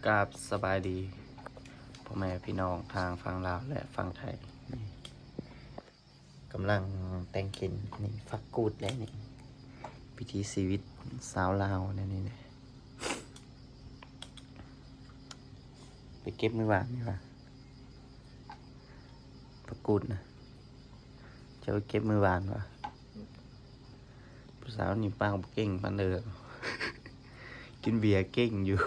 ກາບສະບາຍດີພໍ່ແມ່ພີ່ນ້ອງທາງຝັ່ງລາວ ແລະ ຝັ່ງໄທ. ນີ້ກຳລັງແຕ່ງກິນ ນີ້ຜັກກູດເດ້ນີ້ ວິຖີຊີວິດຊາວລາວແນວນີ້ເດ້. ໄປເກັບມື້ວານນີ້ຫວາ ຜັກກູດນະ. ເຈົ້າໄປເກັບມື້ວານຫວາ? ຜູ້ສາວນີ້ປາກບໍ່ເກັ່ງປານໃດ ກິນເບຍເກັ່ງຢູ່.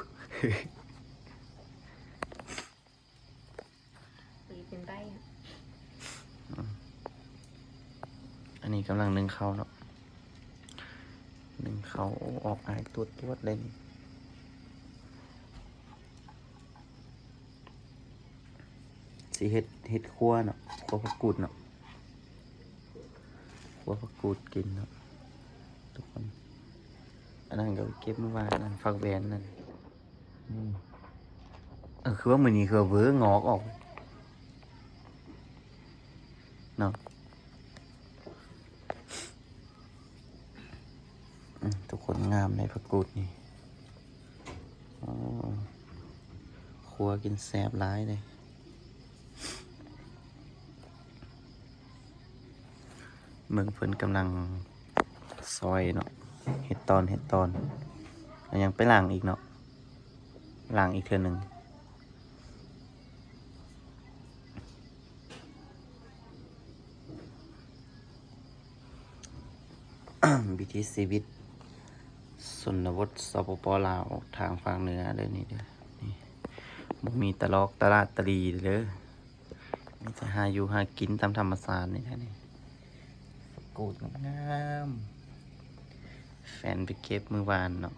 ເປັນໃບ. ອືມ ອັນນີ້ກຳລັງໜຶ້ງເຂົ້າເນາະ ໜຶ້ງເຂົ້າ. ໂອ້ ອອກອາຍຕວດໆເດ້ນີ້. ຊິເຮັດ ເຮັດຂົ້ວເນາະ ຂົ້ວຜັກກູດເນາະ ຂົ້ວຜັກກູດກິນເນາະທຸກຄົນ. ອັນນັ້ນກໍເກັບມາວ່າ ອັນນັ້ນຜັກແວ່ນນັ້ນ. ອືມ ເອີ ຄືວ່າມື້ນີ້ຄືວ່າເວີງອກອອກເນາະ. ອືມ ທຸກຄົນ ງາມເດ້ຜັກກູດນີ້. ໂອ້ ຂົ້ວກິນແຊບຫຼາຍເດ້. ເບິ່ງເພິ່ນກຳລັງຊອຍເນາະ ເຮັດຕອນ ເຮັດຕອນ ແລ້ວຍັງໄປລ້າງອີກເນາະ ລ້າງອີກເທື່ອໜຶ່ງ. ວິຖີຊີວິດຊົນນະບົດ ສປປ ລາວ ທາງພາກເໜືອເດີນີ້ເດີ. ນີ້ ບໍ່ມີຕະຫຼອກຕະຫຼາດຕະຫຼີເດີ ມີແຕ່ຫາຢູ່ຫາກິນຕາມທຳມະຊາດນີ້ແຫຼະນີ້. ຜັກກູດງາມໆ ແຟນໄປເກັບມື້ວານເນາະ.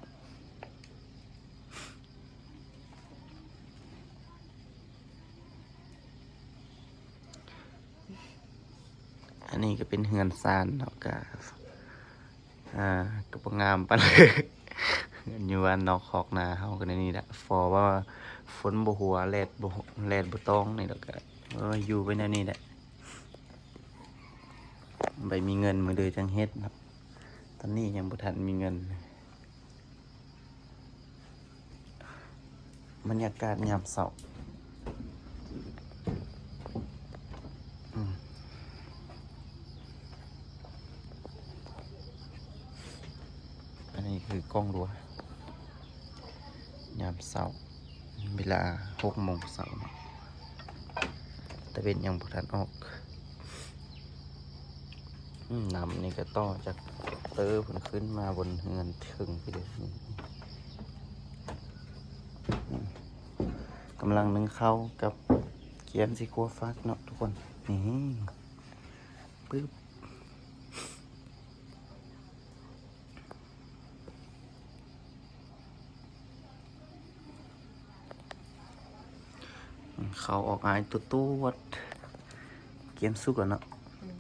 ອັນນີ້ກໍເປັນເຮືອນຊານເນາະ ກະ ອ່າ ກໍບໍ່ງາມປານໃດ. ເຮືອນຢູ່ບ້ານນອກຄອກນາເຮົາກໍແນວນີ້ແຫຼະ ພໍວ່າຝົນບໍ່ຫົວ ແດດບໍ່ ແດດບໍ່ຕ້ອງນີ້ ແລ້ວກໍ ເອີ ຢູ່ໄປແນວນີ້ແຫຼະ. ໄວ້ມີເງິນມື້ອື່ນຈັ່ງເຮັດເນາະ ຕອນນີ້ຍັງບໍ່ທັນມີເງິນ. ບັນຍາກາດຍາມເຊົ້າ. ອືມ ອັນນີ້ຄືກ້ອງລົວຍາມເຊົ້າ ເວລາຫົກໂມງເຊົ້າເນາະ ຕາເວັນຍັງບໍ່ທັນອອກ. ອືມ ນ້ຳນີ້ກໍຕໍ່ຈາກເຕີພຸ້ນຂຶ້ນມາບົນເຮືອນເທິງໄປເລີຍ. ອືມ ກຳລັງໜຶ້ງເຂົ້າກັບກຽມຊິຂົ້ວຝັກເນາະທຸກຄົນ. ນີ້ ປຶບ ເຂົ້າອອກອາຍຕວດໆ ກຽມສຸກແລ້ວເນາະ. ອືມ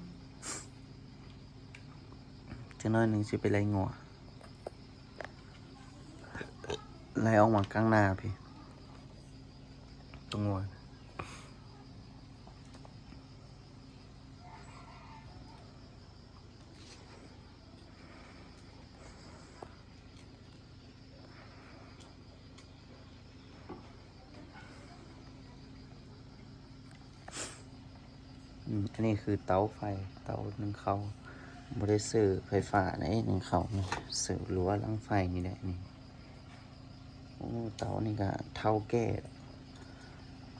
ຈັກໜ້ອຍໜຶ່ງຊິໄປໄລ່ງົວ ໄລ່ອອກມາກາງນາພີ້ ຕົວງົວ. ອືມ ອັນນີ້ຄືເຕົາໄຟ ເຕົາໜຶ້ງເຂົ້າ ບໍ່ໄດ້ເສີບໄຟຟ້າເດ້ ໜຶ້ງເຂົ້າ ເສີບລົວຫຼັງໄຟນີ້ແຫຼະນີ້. ໂອ້ ເຕົານີ້ກະເຖົ້າແກ່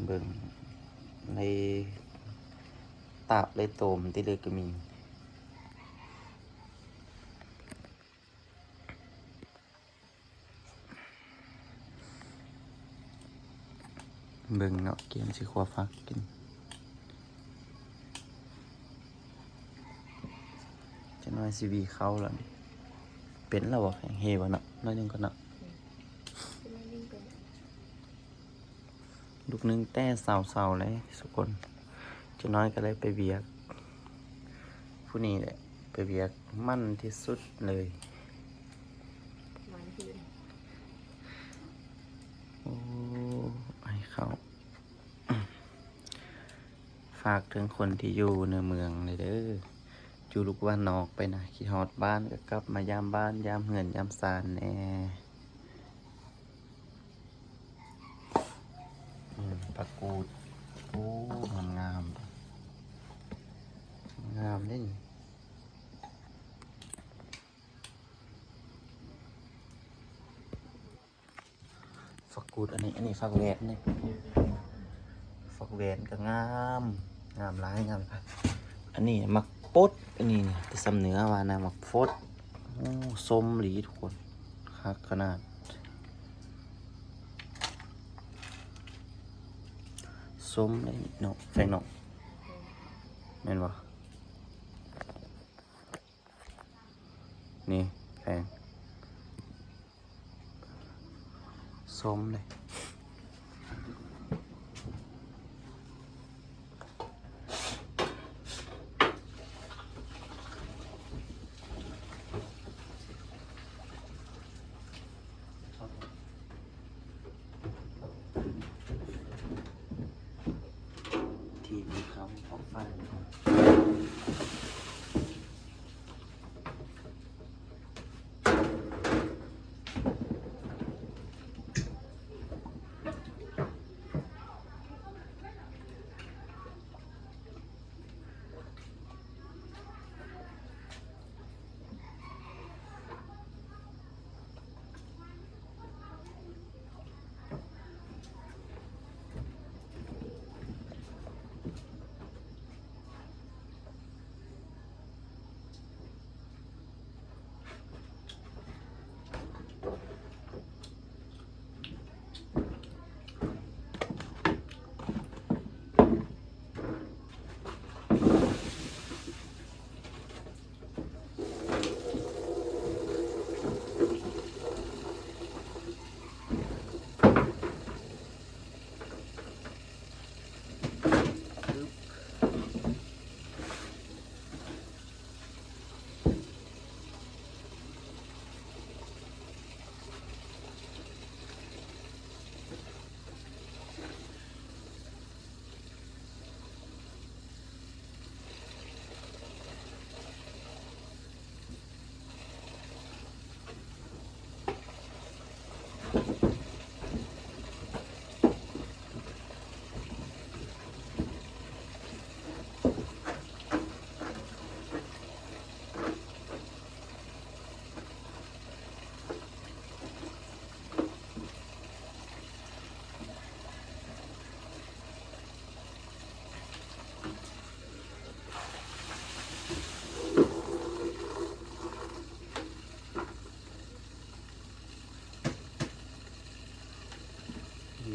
ເບິ່ງ ໄດ້ຕາບໄດ້ໂຕມຕິເລີກກໍມີ. ເບິ່ງເນາະ ກຽມຊິຂົ້ວຝັກກິນ ຈັກໜ້ອຍຊິຫວີເຂົ້າແລ້ວ. ເປັນແລ້ວບໍ່? ແຂງເຮບໍ່ເນາະ? ໜ້ອຍໜຶ່ງກ່ອນເນາະ. ລູກໜຶ່ງແຕ່ເຊົ້າໆເລີຍທຸກຄົນ ຈັກໜ້ອຍກໍໄດ້ໄປວຽກ. ຜູ້ນີ້ແຫຼະໄປວຽກມັນທີ່ສຸດເລີຍ. ໂອ້ ໄອເຂົ້າ. ຝາກເຖິງຄົນທີ່ຢູ່ໃນເມືອງແດ່ເດີ ຢູ່ລູກບ້ານນອກໄປນະ ຄິດຮອດບ້ານກໍກັບມາຢາມບ້ານ ຢາມເຮືອນ ຢາມຊານແດ່. ຜັກກູດ ໂອ້ ງາມໆ ງາມເດ້ນີ້. ຜັກກູດ ອັນນີ້ ອັນນີ້ຜັກແຫວນນີ້ ຜັກແຫວນກໍງາມ ງາມຫຼາຍ ງາມຫຼາຍ. ອັນນີ້ໝາກຟົດ ອັນນີ້ ນີ້ ແຕ່ຊຳເໜືອວ່ານະ ໝາກຟົດ. ໂອ້ ສົ້ມອີ່ຫຼີທຸກຄົນ ຄັກຂະໜາດ. ສົ້ມເດ້ເນາະ ແຟງເນາະ ແມ່ນບໍ່? ນີ້ແຟງ ສົ້ມເດ້. ທີ່ມີຄຳອອກໄຟ.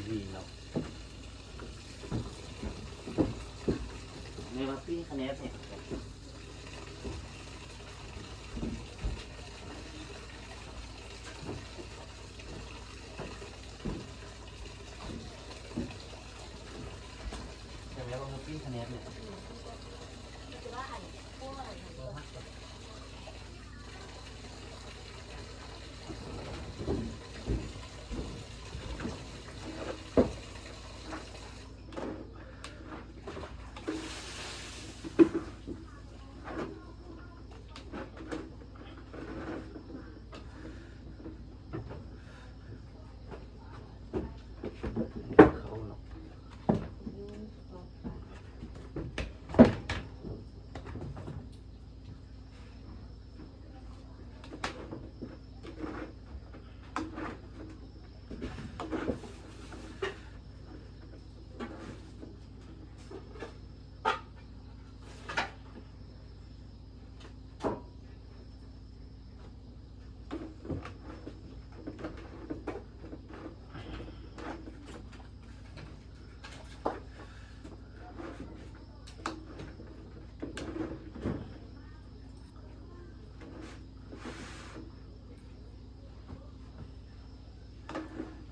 ດີໆ ເນາະ ແມ່ວ່າປີ້ງຂະແໜບນີ້. ແຕ່ແມ່ວ່າໝູປີ້ງຂະແໜບນີ້ ເຂົ້າເນາະ.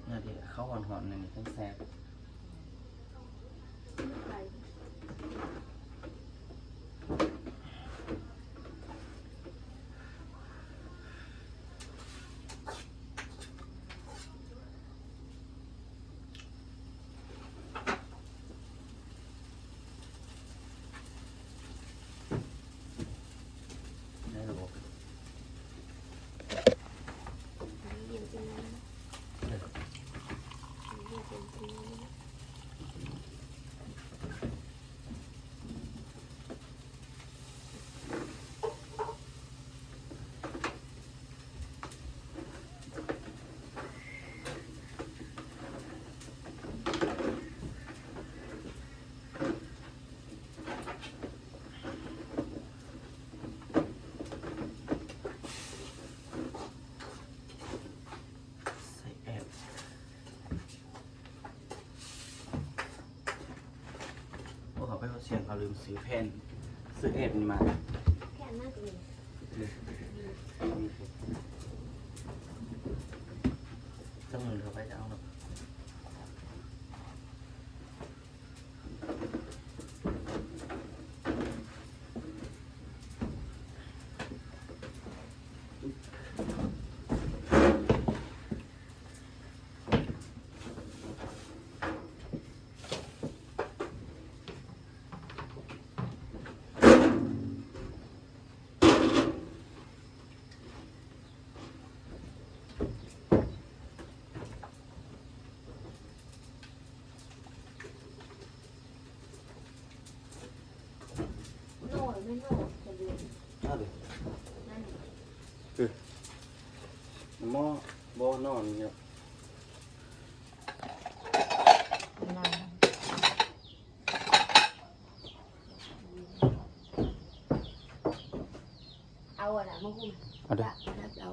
ໜ້າທີ່ເຂົ້າຮ້ອນໆ ນີ້ຈັ່ງແຊບ. ໄດ້ແລ້ວບໍ່? ເຢັນຈັ່ງນັ້ນ ເອີ ເຢັນຈັ່ງນັ້ນ. ສຽງເຂົາລືມຊື້ແຜ່ນ ຊື້ແອບນີ້ມາ ແຜ່ນໜ້າຈະມີ ມີ ມີ ຈັກມື້ເຂົາໄປຈະເອົາດອກ. ໂນ ແມ່ນໂນ ຈະເດືອນ ເອົາເດີ ນັ້ນ ເອີ ໝໍ້ບໍ່ນອນຢູ່ ເອົາອັນນັ້ນມາຫຸ້ມ ເອົາເດີ ເອົາອັນນັ້ນ ເອົ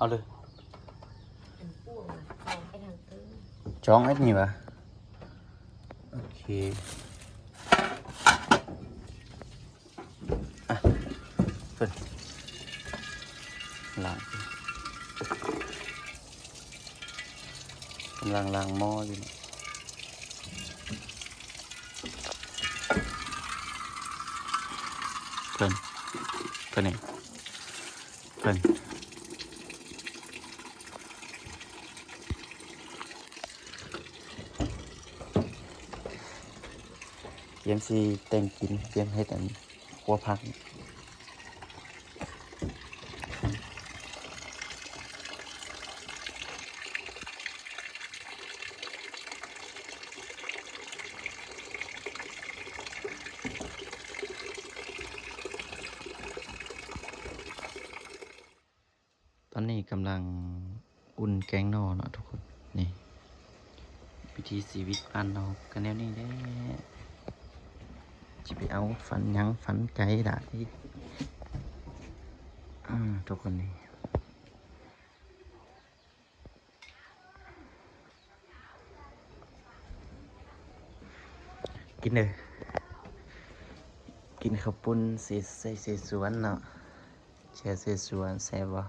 າເດີ ອັນປົວມາຈອງໄປທາງເຕີ ຈອງອັນນີ້ຫວາ ໂອເຄ ອ່ະ ເພິ່ນລ້າງ ກຳລັງລ້າງໝໍ້ຢູ່ ເພິ່ນ ເພິ່ນນີ້ ເພິ່ນ ກຽມຊິແຕ່ງກິນ ກຽມເຮັດອັນ ຄົວຜັກ. ຕອນນີ້ກຳລັງອຸ່ນແກງໜໍ່ເນາະທຸກຄົນ ນີ້ ວິຖີຊີວິດບ້ານນອກກະແນວນີ້ແຫຼະ ຊິໄປເອົາຝັນຫຍັງຝັນໄກຫຼາຍ ອາ ທຸກຄົນນີ້ ກິນເດີ ກິນເຂົ້າປຸ້ນເສ ໃສ່ເສສວນເນາະ ແຈ່ວເສສວນແຊບບໍ່?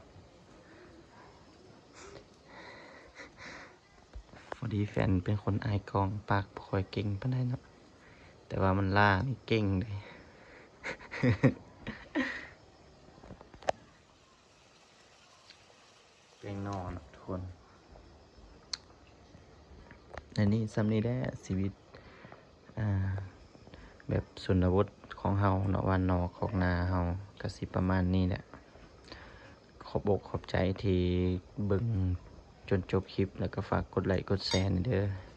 ພໍດີແຟນເປັນຄົນອາຍກ້ອງ ປາກບໍ່ຄ່ອຍເກັ່ງປານໃດເນາະ ແຕ່ວ່າມັນລ່ານີ້ເກັ່ງເດ້. ແກງໜໍ່ເນາະທຸກຄົນ ອັນນີ້ ສ່ຳນີ້ແຫຼະ ຊີວິດ ອ່າ ແບບຊົນນະບົດຂອງເຮົາເນາະ ບ້ານນອກຄອກນາເຮົາກະຊິປະມານນີ້ແຫຼະ. ຂອບອົກຂອບໃຈທີ່ເບິ່ງຈົນຈົບຄລິບ ແລ້ວກະຝາກກົດໄລກົດແຊແດ່ເດີ.